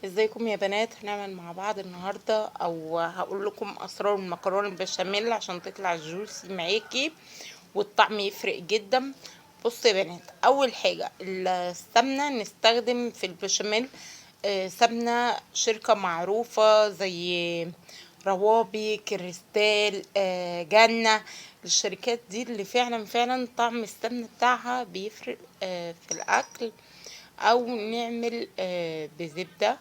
ازيكم يا بنات؟ هنعمل مع بعض النهارده او هقول لكم اسرار المكرونه البشاميل عشان تطلع juicy معاكي والطعم يفرق جدا. بصوا يا بنات، اول حاجة السمنة، نستخدم في البشاميل سمنه شركة معروفة زي روابي، كريستال، جنة. الشركات دي اللي فعلا فعلا طعم السمنة بتاعها بيفرق في الاكل. او نعمل بزبده،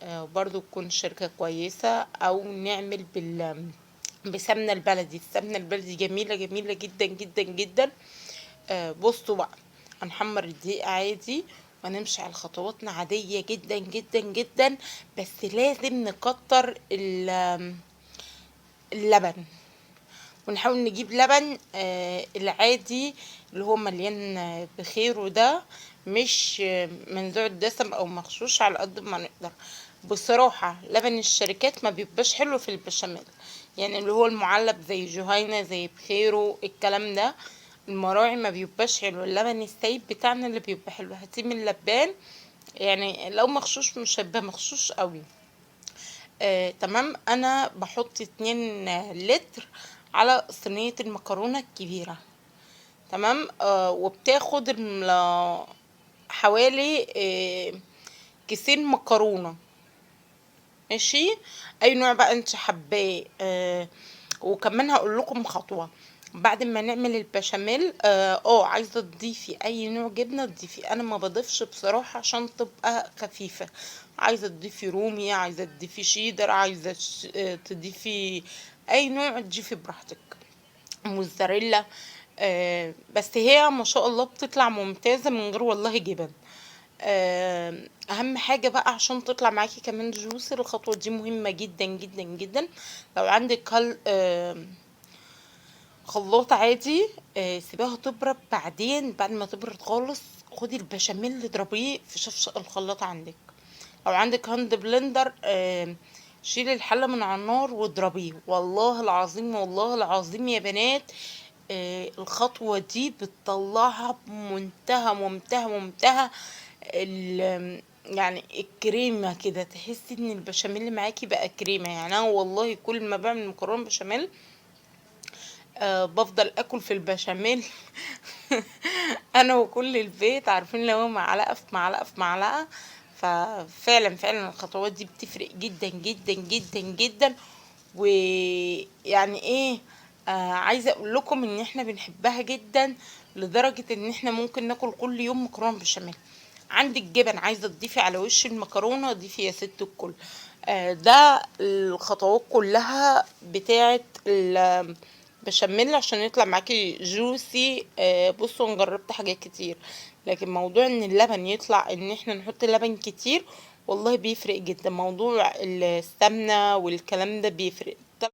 برضو تكون شركة كويسة، او نعمل بسمنة البلدي. السمنة البلدي جميلة جميلة جدا جدا جدا. بصوا بقى، هنحمر الدقيق عادي ونمشي على خطواتنا عادية جدا جدا جدا، بس لازم نكتر اللبن، ونحاول نجيب لبن العادي اللي هو مليان بخيره ده، مش منزوع الدسم او مغشوش، على قد ما نقدر. بصراحة لبن الشركات ما بيبقاش حلو في البشاميل، يعني اللي هو المعلب زي جهينة زي بخيره الكلام ده، المراعي ما بيبقاش حلو. اللبن السايب بتاعنا اللي بيبقى حلو. هاتيه من اللبان، يعني لو مغشوش مش هيبقى مغشوش قوي. تمام. انا بحط 2 لتر على صينية المكرونة الكبيرة، تمام. وبتاخد حوالي كيسين مكرونة، ماشي، اي نوع بقى انت حباه. وكمان هقول لكم خطوة بعد ما نعمل البشاميل. عايزة تضيفي اي نوع جبنة تضيفي، انا ما بضيفش بصراحة عشان تبقى خفيفة. عايزة تضيفي رومي، عايزة تضيفي شيدر، عايزة تضيفي اي نوع تضيفي براحتك، موزاريلا. بس هي ما شاء الله بتطلع ممتازة من غير والله جبن. اهم حاجة بقى عشان تطلع معاكي كمان juicy، الخطوة دي مهمة جدا جدا جدا. لو عندك خلاط عادي، سيبيها تبرد، بعدين بعد ما تبرد خالص خدي البشاميل اضربيه في شفشق الخلاط عندك. لو عندك hand blender، شيلي الحلة من على النار واضربيه. والله العظيم، والله العظيم يا بنات، الخطوة دي بتطلعها بمنتهى منتهى منتهى الكريمة كده، تحسي ان البشاميل معاكي بقى كريمة. انا والله كل ما بعمل مكرونة بشاميل، بفضل اكل في البشاميل انا وكل البيت، عارفين لو معلقة في معلقة في معلقة. ففعلا فعلا الخطوات دي بتفرق جدا جدا جدا جدا. ويعني ايه، عايزة اقول لكم ان احنا بنحبها جدا لدرجة ان احنا ممكن ناكل كل يوم مكرونة بشاميل. عندك جبن عايزة تضيفي على وش المكرونة ضيفي يا ست الكل. ده الخطوات كلها بتاعة البشاميل عشان يطلع معاكي جوسي. بصوا انا جربت حاجات كتير، لكن موضوع ان اللبن يطلع ان احنا نحط لبن كتير والله بيفرق جدا. موضوع السمنة والكلام ده بيفرق.